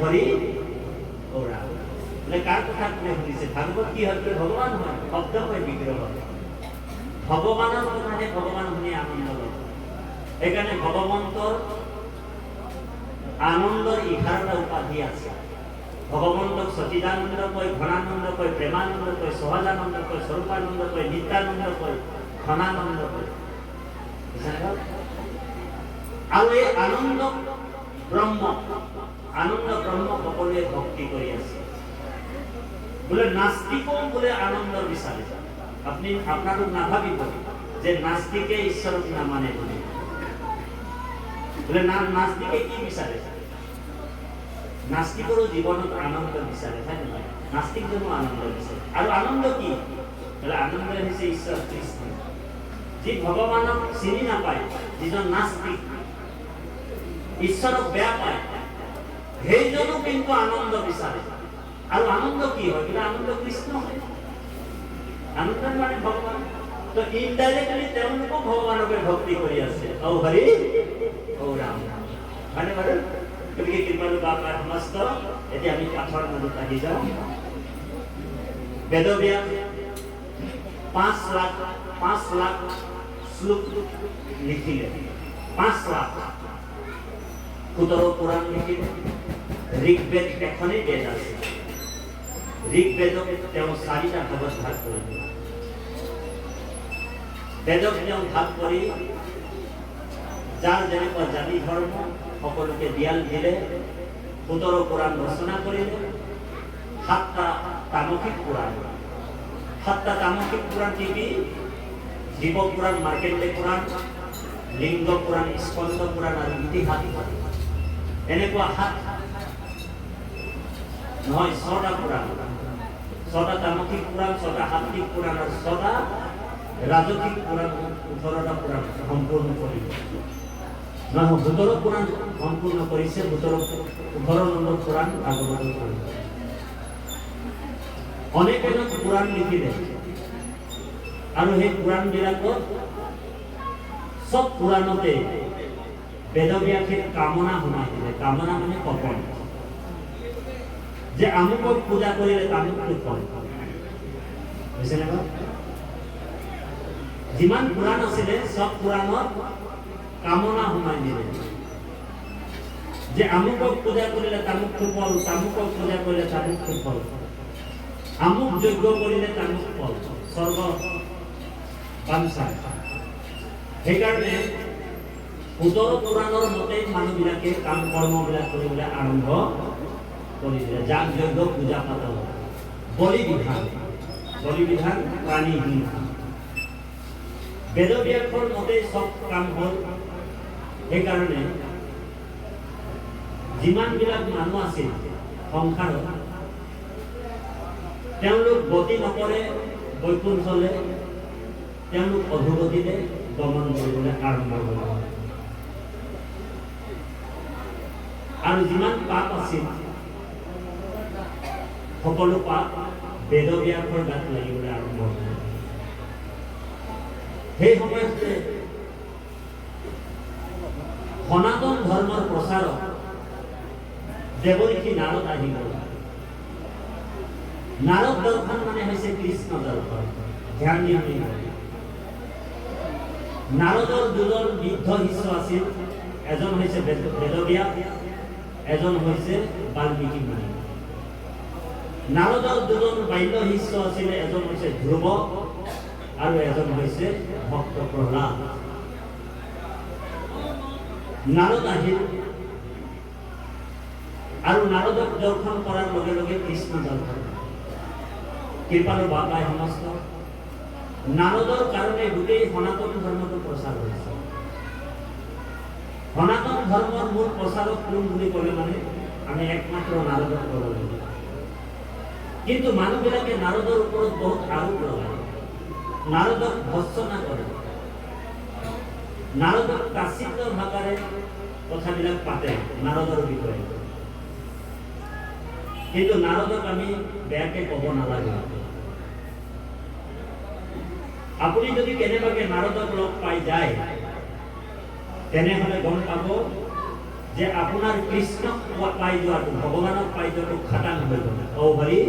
হৰি, ঔ ৰাম। বোলে কাৰ কথা কোনে শুনিছে? ভাগৱত কি হয়? বোলে ভগৱান হয়, শব্দময় বিগ্ৰহ হয়। ভগৱানৰ কথাহে ভগৱান শুনি আনন্দ লয়। সেইকাৰণে ভগৱন্তৰ আনন্দৰ 11টা উপাধি আছে। ভগৱন্তক সচিদানন্দ কয়, ঘনানন্দ কয়, প্ৰেমানন্দ কয়, সহজানন্দ কয়, স্বৰূপানন্দ কয়, নিত্যানন্দ কয়, ঘনানন্দ কয়। বুজিছানে বাৰু? আৰু এই আনন্দ ব্ৰহ্ম, আনন্দ ব্ৰহ্ম সকলোৱে ভক্তি কৰি আছে। বোলে নাস্তিকো বোলে আনন্দ বিচাৰে। আপুনি আপোনালোক নাভাবিব যে নাস্তিকে ঈশ্বৰক নামানে বুলি। বোলে না, নাস্তিকে কি বিচাৰে? নাস্তিকৰো জীৱনত আনন্দ বিচাৰে, হয় নহয়? নাস্তিকজনো আনন্দ বিচাৰে। আৰু আনন্দ কি? বোলে আনন্দ হৈছে ঈশ্বৰ কৃষ্ণ। যি ভগৱানক চিনি নাপায়, যিজন নাস্তিক, ঈশ্বৰক বেয়া পায়, সেইজনো কিন্তু আনন্দ বিচাৰে। আৰু আনন্দ কি হয়? কিন্তু আনন্দ কৃষ্ণ হয়। আনন্দ মানে ভগৱান। তো ইনডাইৰেক্টলি তেওঁলোকো ভগৱানকে ভক্তি কৰি আছে। ঔ হৰি, ঔ ৰাম, হয়নে বাৰু? গতিকে কৃপালু বাপাৰ সমস্ত, এতিয়া আমি পাঠৰ মাজত আহি যাওঁ। বেদব্যাস 5 লাখ 5 লাখ শ্লোক লিখিলে, 5 লাখ। 17 পুৰাণ লিখিলে। ঋগ্বেদ এখনেই বেদ আছে। ঋগ্বেদক তেওঁ চাৰিটা ভাগত ভাগ কৰিলে। বেদক তেওঁ ভাগ কৰি যাৰ যেনেকুৱা জাতি ধৰ্ম সকলোকে দিয়াল দিলে। 17 পুৰাণ ৰচনা কৰিলে, সাতটা তামসিক পুৰাণ। সাতটা তামসিক পুৰাণ কি কি? শিৱ পুৰাণ, মাৰ্কেণ্ডে পুৰাণ, লিংগ পুৰাণ, স্কন্দ পুৰাণ আৰু ইতিহাস। এনেকুৱা সাত নহয়, ছটা পুৰাণ। ছটা তামসিক পুৰাণ, ছটা সাত্বিক পুৰাণ আৰু ছটা ৰাজসিক পুৰাণ, 18টা পুৰাণ সম্পূৰ্ণ কৰিলে। নহয়, 17 পুৰাণ সম্পূৰ্ণ কৰিছে। 18 নম্বৰ পুৰাণ ভাগৱত কৰিলে। অনেক অনেক পুৰাণ লিখিলে আৰু সেই পুৰাণবিলাকত, চব পুৰাণতে বেদব্যাসে কামনা সোমাই দিলে। কামনা মানে কপন, যে আমুকক পূজা কৰিলে তামুকটো ফল। বুজিছেনে বাৰু? যিমান পুৰাণ আছিলে, চব পুৰাণত কামনা সোমাই দিলে যে আমুকক পূজা কৰিলে তামুকটো ফল, তামুকক পূজা কৰিলে তামুকটো ফল, আমুক যজ্ঞ কৰিলে তামুক ফল, স্বৰ্গ বাঞ্ছা। সেইকাৰণে 17 পুৰাণৰ মতে মানুহবিলাকে কাম কৰ্মবিলাক কৰিবলৈ আৰম্ভ কৰি দিলে। যাগ যজ্ঞ, পূজা পাতল, বলি বিধান, বলি বিধান, প্ৰাণী হিংসা, বেদব্যাসৰ মতে চব কাম হ'ল। সেইকাৰণে যিমানবিলাক মানুহ আছিল সংসাৰত, তেওঁলোক গতি নকৰে বৈকুণ্ঠলে, তেওঁলোক অধোগতিলে গমন কৰিবলৈ আৰম্ভ কৰিলে। আৰু যিমান পাপ আছিল, সকলো পাপ বেদব্যাসৰ গাত লাগিবলৈ আৰম্ভ কৰিলে। সেই সময়তে সনাতন ধৰ্মৰ প্ৰচাৰক দেৱঋষি নাৰদ আহি গ'ল। নাৰদ দৰ্শন মানে হৈছে কৃষ্ণ দৰ্শন। ধ্যান দি শুনিব। নাৰদৰ দুজন বৃদ্ধ শিষ্য আছিল। এজন হৈছে বেদব্যাস, এজন হৈছে বাল্মীকি মুনি। নাৰদৰ দুজন বাল্য শিষ্য আছিলে, এজন হৈছে ধ্ৰুৱ আৰু এজন হৈছে ভক্ত প্ৰহ্লাদ। নাৰদ আহিল আৰু নাৰদক দৰ্শন কৰাৰ লগে লগে কৃষ্ণ দৰ্শন। কৃপালু বাবাই সমস্ত, নাৰদৰ কাৰণে গোটেই সনাতন ধৰ্মটো প্ৰচাৰ হৈছে। সনাতন ধৰ্মৰ মূল প্ৰচাৰক কোন বুলি ক'লে মানে আমি একমাত্ৰ নাৰদক ক'ব লাগিব। কিন্তু মানুহবিলাকে নাৰদৰ ওপৰত বহুত আৰোপ লগায়, নাৰদক ভৰ্ৎসনা কৰে, নাৰদক তাচ্ছিল্য ভাষাৰে কথাবিলাক পাতে নাৰদৰ বিষয়ে। কিন্তু নাৰদক আমি বেয়াকে ক'ব নালাগে। আপুনি যদি কেনেবাকে নাৰদক লগ পাই যায়, তেনেহ'লে গম পাব যে আপোনাৰ কৃষ্ণক পাই যোৱাটো, ভগৱানক পাই যোৱাটো খাটাং হৈ গ'ল। অ হৰি।